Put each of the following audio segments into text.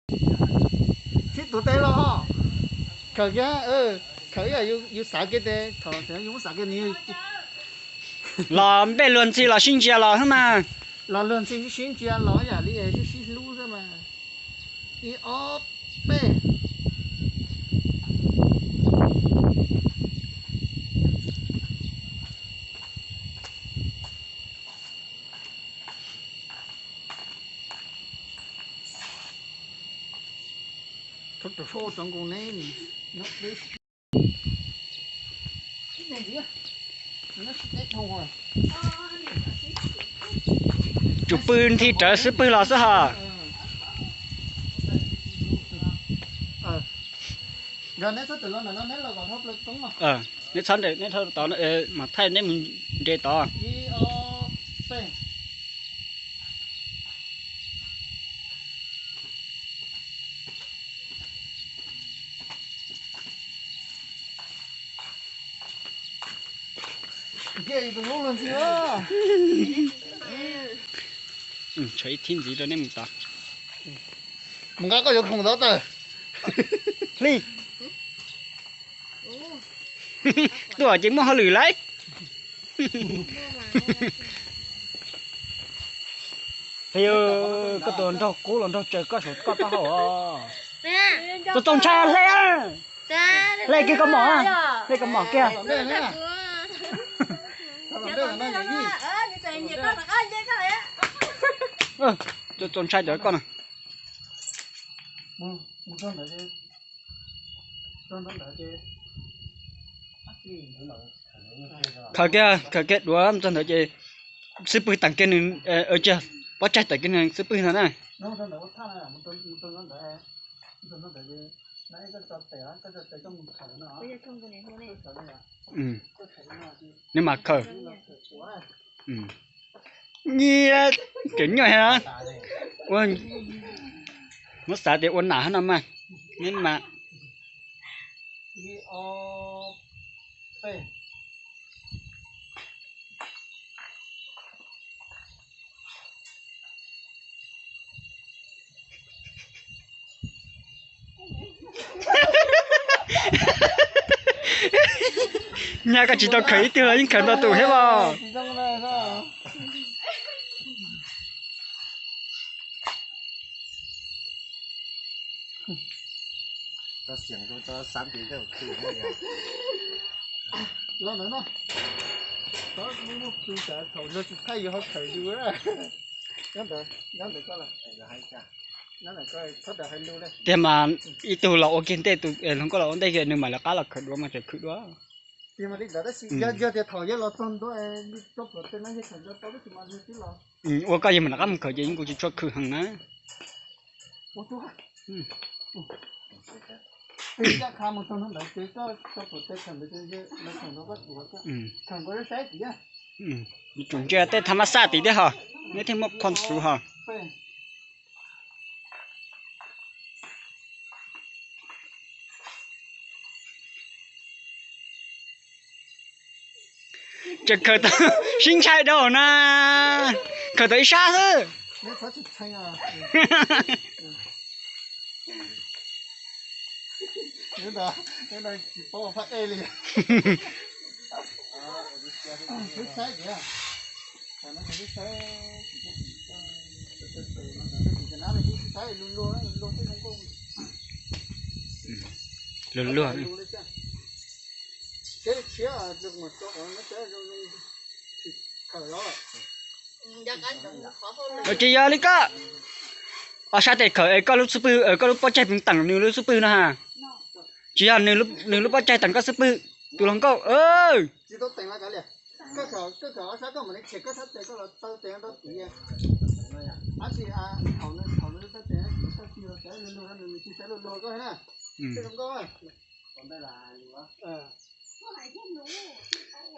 Sib tuav tes los, khaws kiag, khaws ib yam yus xav kiag tes thaum yus muab xav kiag nws. Los npej luag ntxhi los sib ntsia los xwb mas. Los luag ntxhi sib ntsia los yam li sib sib hlub xwb mas. Ib ob peb. Tsum pw nthi rawv xwb pwg los xwb hos. Neb txhob, neb txhob tod, mas thaij neb mus nres tod. Tshuav ib thib ntxiv rau nej mus tod. Mus nqa koj yuav khoom tod tawm. Hli. Tuaj ces muaj hauj lwm lauj. Hli, koj tus nraug qub los nraug tsaws koj saum koj taub hau. Txaus txaus ntshai Hle. Hle kiag koj mom, hle koj mom kiag. Txaus txaus ntshai cov koj no. Khaws kiag, khaws kiag duav mus txog ntawd ces xub pwg teem kiag nws, pob tsaig teem kiag nws xub pwg no na. Nws mas khaws. Nyias cov nyuaj heev. Muab xav tias ua nam hab no mas, neb mas. Nyaj koj tsis tau khaws ib tug los yeej khaws ntau tus thiab os. Tiag mas ib tug los ua kiag ntej, tus hluas nkauj los ua ntej kiag, nws mam lawv qab los khaws duav mas tseem khwv dua. Ua koj yog mam lawv qab mus khaws ces yeej kuv tsis tshua khwv heev na. Tsum ntsia tej tha mab xaj tid thiab hos, neb thiaj muaj phoj xuv hos. Tseem khaws tau, sib ntshai dhau na, khaws tau ib sab xwb. Luag luag. Tsis yog li koj, ob sab tes khaws es koj lub xub pwg, koj lub pob tsaig teem nws lub xub pwg no ha. Tsis yog nws lub pob tsaig teem koj xub pwg, tus hluas nkauj.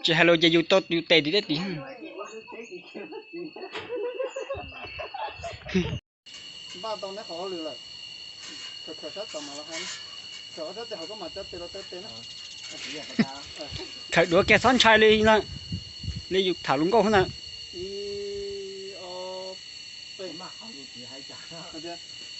Tsis hais lus ces yus tau yus tes tim thiab tim. Khaws duav kiag txhob ntshai li, li yus tham hluas nkauj na.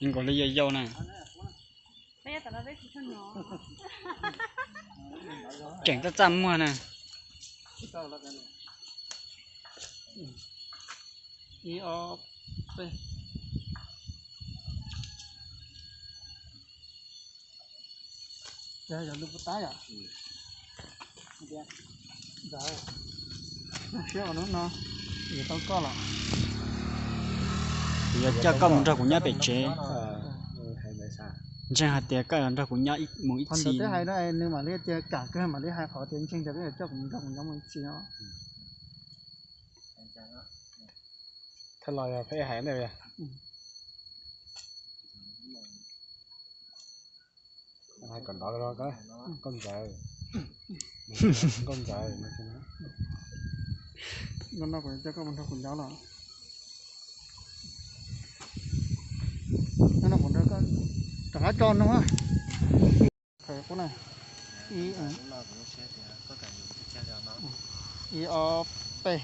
Nkaus li yau yau na. Tseem txaj txaj muag na. Ib ob peb. Cas yog lub pub tab yom? Siab ua hnub no yuav tau koj los. Kuv yuav coj koj mus nrog kuv nyob pem tsev. Hais ntawd xav. Ntseeg hais tias koj yuav nrog kuv nyob mus ib txhis. Qhov ntawd twb hais no, nws mam li tias kam kawg, mam li hais qhov tias ntseeg tias koj yuav coj kuv nrog kuv nyob mus ib txhis no. Thawj los yog peb hais ntawd. Hais kom nrov los, nkauj ntxawm, nkauj ntxawm. No no kuv coj koj mus nrog kuv nyob los. No no kuv nrog koj rov qab tso no. Ib, ib ob peb.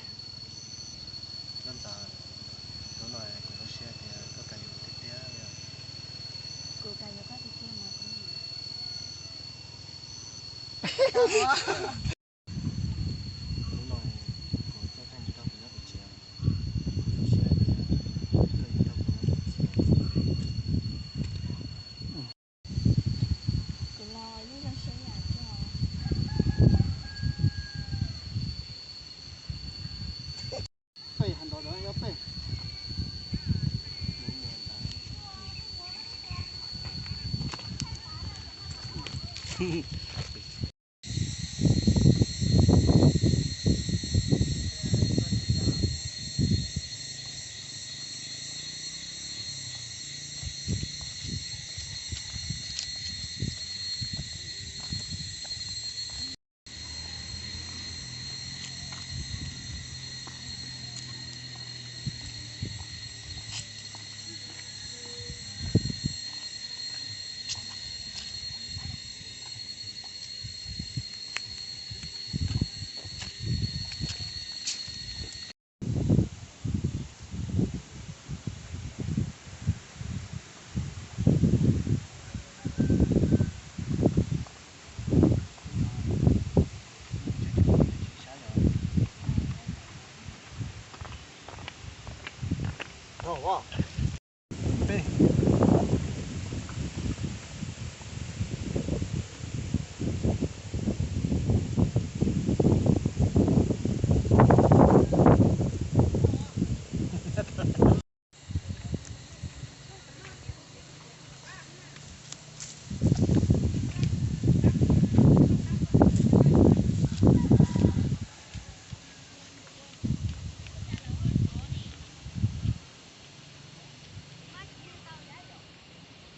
Peb hais nrov nrov ib ob peb.